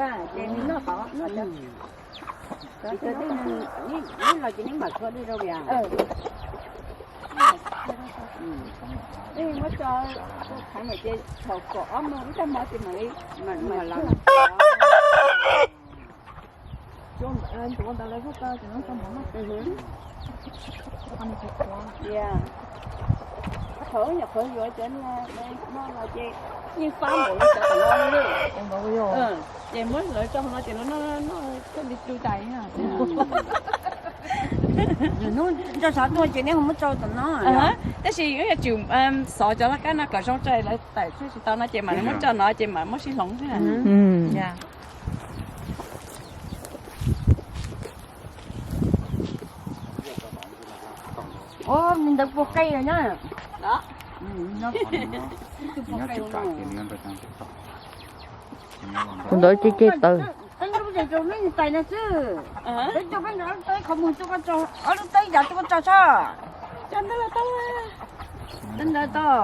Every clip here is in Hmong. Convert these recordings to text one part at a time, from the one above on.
Ces nws noj tod, noj tod. Neb los ces neb mam kho dej rau li. Neb muab tso, khav ces thaum kaum ob moos ib tag hmo ces mam li, mam mam los. Thaum nyuam qhuav yuav cov no los ces yeej fab npaum li cov tom no li. Ces muab lawv tso hauv no ces lawv noj noj thiaj li tu tais. Hnub nco xov tuaj ces neb ho muab tso tom no. Tab sis yuav tsum xov cov laj kab no kom zoo tso lawv tawm tsis tau no ces mam li muab tso no ces mam muab sib hloov xwb. Ua, nws ntawd puas qe na? Tus ntawd ceg ceg taws. Peb lub zes rau nej tais no xwb. Peb coj peb nrog ob lub teb qhov muag tuaj, ob lub teb yav tuaj tso tso. Ntawd tau.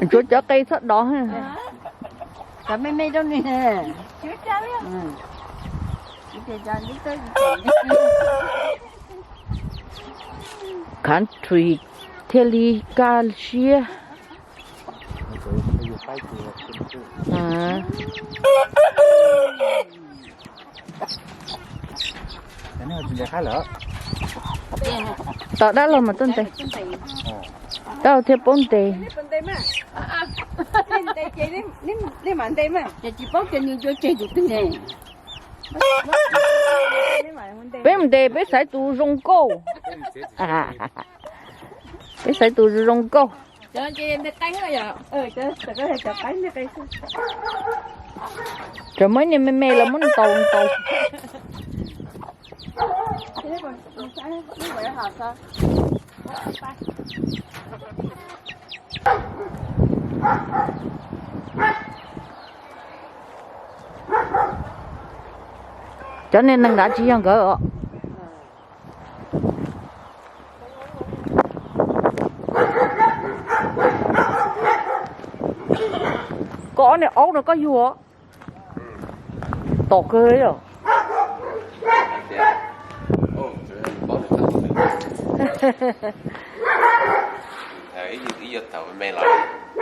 Tsuav cov qe txhob dov. Cov me me rau nws. Country thiaj li kaj siab. Tom dab laug mas tuaj ntes, dab laug thiaj paub ntes. Peb mus ntes peb xaiv tus zoo nkauj. Peb xaiv tus zoo nkauj. Tseem muaj ib niag me me los muab ntaus ntaus. Cov niag neeg nrad tsis yog nkawd os. Koj ob niag aub no koj yug os. Tom kawg li os.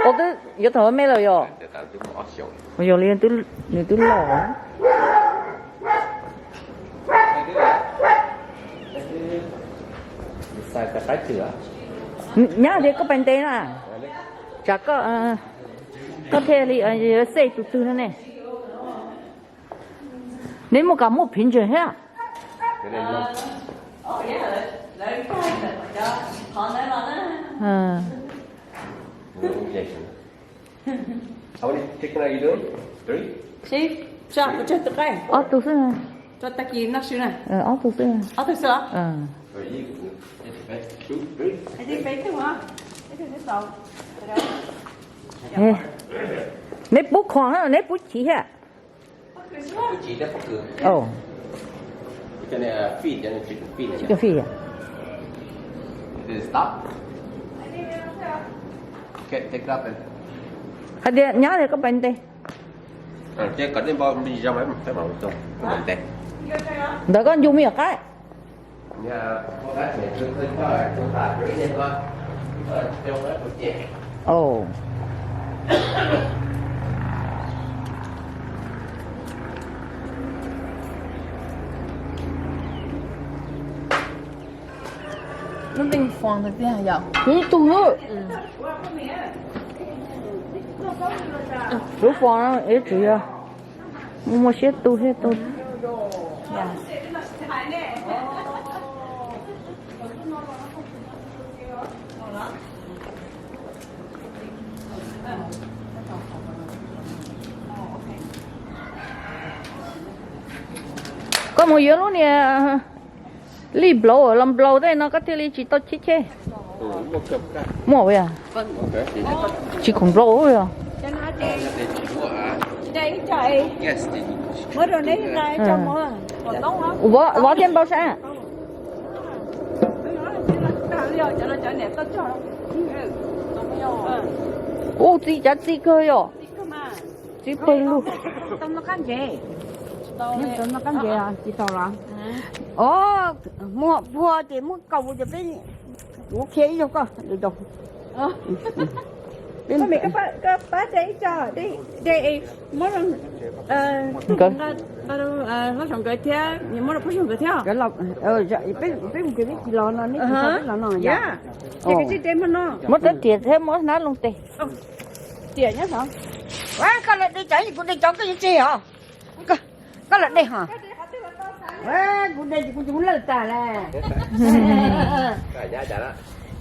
Ua twb yuav thaum me lawm yog. Yog li nws twb loj. Nyab tias koj pais ntes na, tsam koj thiaj li xej tus twg no ne. Neb muaj kam muaj phiv ntseeg thiab. Ob tug xwb. Ob tug xwb. Neb pub khoom thiab neb pub chiv thiab? Hais tias nyab tias koj pais ntes. Ntawd koj ncu me nyuam qaib. Lub nteej foos tiag yom. Kuv ib tug na. Lub foos no ib txwm yog muaj siab tu thiab tu. Koj mus yuav lub niag lij nplaus los nplaus tej no koj thiaj li tsis tau cheb cheb. Muaj yog? Tsis khoom nplaus yog? Vov thiab npau sab. Ua txiv cav txi kawg yom. Txiv pawg lug. Neb puas tau noj qab ntses tsis tau los? Os, muag puag ces muab kaus ces peb, kuv qhia ib zaug koj lwm zaus. Peb, peb mus kws peb tsis tau peb los no. Muab rab riam thiab muab hnab loo tes. Koj lawm de cov kuv de cov koj yuav tseg os. Koj lawm de hos. Kuv de ces kuv tsis muab lawj tag le.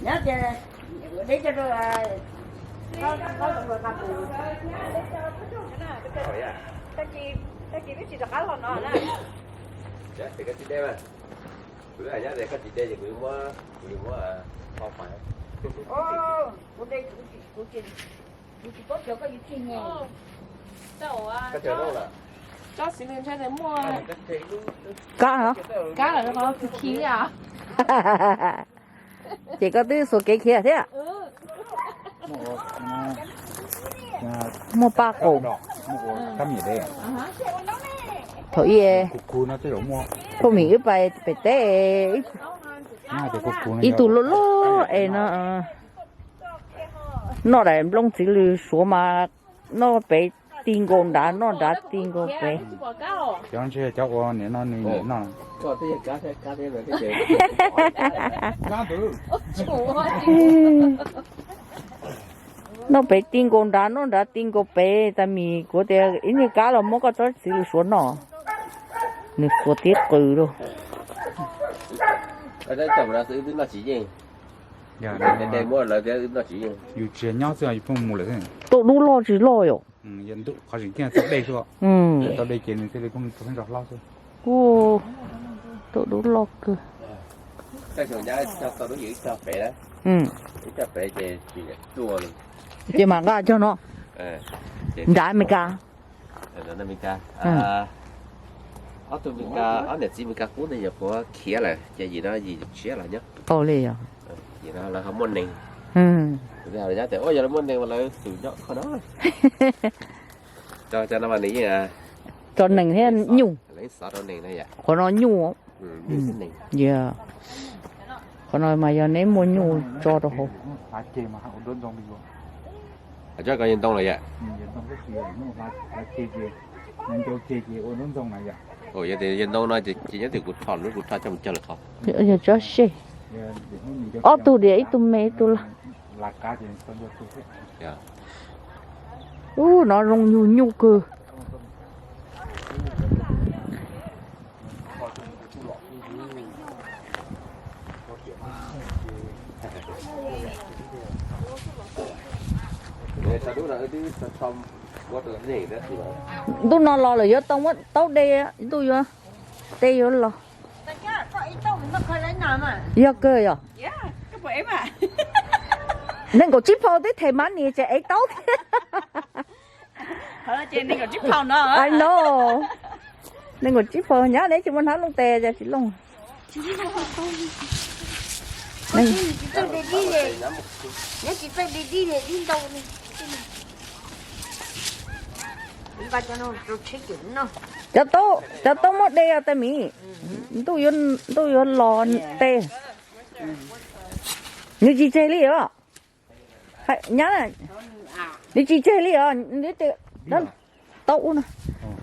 Nyob ces de cov Kab hov? Kab lawm ho khi khi li os. Ces koj twb xuas kev khiav thiab. Muaj paj qaum. Thaum ub phooj ywg wb pais pem teb, ib tug loj loj es no noj daim nplooj txiv lws suav mas noj pem ti nkaus nrad, noj nrad ti nkaus pem. Noj pem ti nkaus nrad, noj nrad ti nkaus pem. Tas mis kuv tias ib niag kab los muab koj tsob txiv lws suav noj, nws suav tib qws lawm. Yus tsis nyob xwb yus pheej mus lawm. Tau dub loj tsis loj yom? Qhov tseem ceeb tau dej xwb. Tau dej ces nws thiaj li pheej rau pheej nrog hlob xwb. Tau dub loj kawg. Ces mam nqa cog no nrad Amelikas. Ob tug Amelikas, ob niam txiv Amelikas qub ntawd nyuam qhuav khiav lawm ces yim no yim tshiab los nyob. Yim no lawv ho muaj neeg. Lawv nyob tias ua yog lawv muaj neeg mas lawv xum nyob qhov no. Cov no mas nws yeej, cov neeg thiab nyuj. Lawv yeej xov rau neeg na yom. Qhov no nyuj. Qhov no mas yog neb muaj nyuj tso rau hauv. Cov ko yog ntoo los yom? Yog tias yog ntoo no ces nyob tias kuv rho lub kuv rho coj mus cog lawm qhov. Yog tsob sej. Ob tug diam, ib tug me ib tug lag. Ub, no zoo nyuj nyuj kawg. Ntuj no los lawm yuav tau muab taub de, ntuj yuav, tej yuav los. Yog kawg yom? Nees nkaum tsib phau twb them mab nis ces ev taub thiab. Ai no, nees nkaum tsib phau nyab neb tsis muaj hnab looj tes ces tsis looj. Cov taub, cov taub muab de os tas mis, ntuj yuav los tej. Nws tsis tseg li os. Nyab, nws tsis tseg li os. Taub ub no,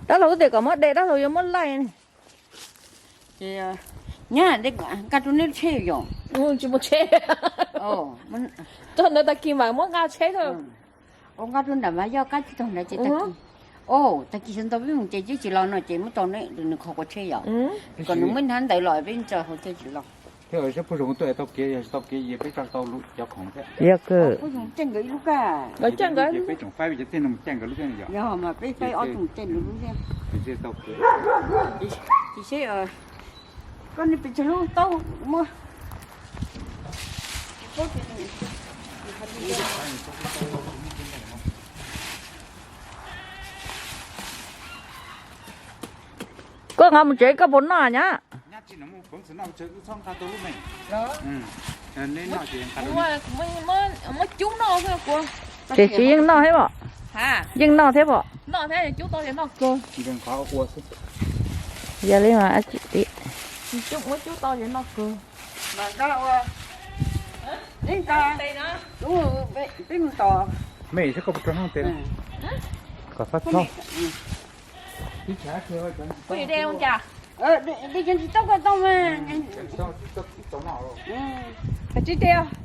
dab laug tias kom muab de, dab laug yuav muab laij. Nyab, nqa rau neb tsheb yom. Tsis muaj tsheb. Tog ntawd tag kis mam muab nqa tsheb. Ua nqa rau nram mas yog kab tsis tau ntawd ces tag kis, tag kis sawv ntxov peb mus ces twb tsis los no ces muab tso neb nws qhov quav tsheb yom, kom nws muab hnab ntawd los peb ntso hauv thiaj tsis los. Thiab sab phuj zoov tuaj tau kev, yog tsis tau kev ces peb tso tau cov khoom thiab. Yog kawg. Peb tsoom faib cov tiag no mus caij nkawd lub thiab yom. Yog mas peb faib ob tug caij nws lub thiab. Ces seb koj nej pes tsawg lub taub muab. Koj nqa mus tsev koj puas noj nyab? Muab cub noj xwb kuv. Tiam sis yeej noj thiab pom. Yeej noj thiab pom. Noj thiab cub tau ces noj kawg. Yog li mas, tsis muab cub tau ces noj kawg. Mas nqa ua, ib nqa, peb mus tos. Mej, koj puas rau hoob tes no? Kom txhob txhob. Peb de ua cas? De cov ntsis taub koj tau mas. Koj tsis de.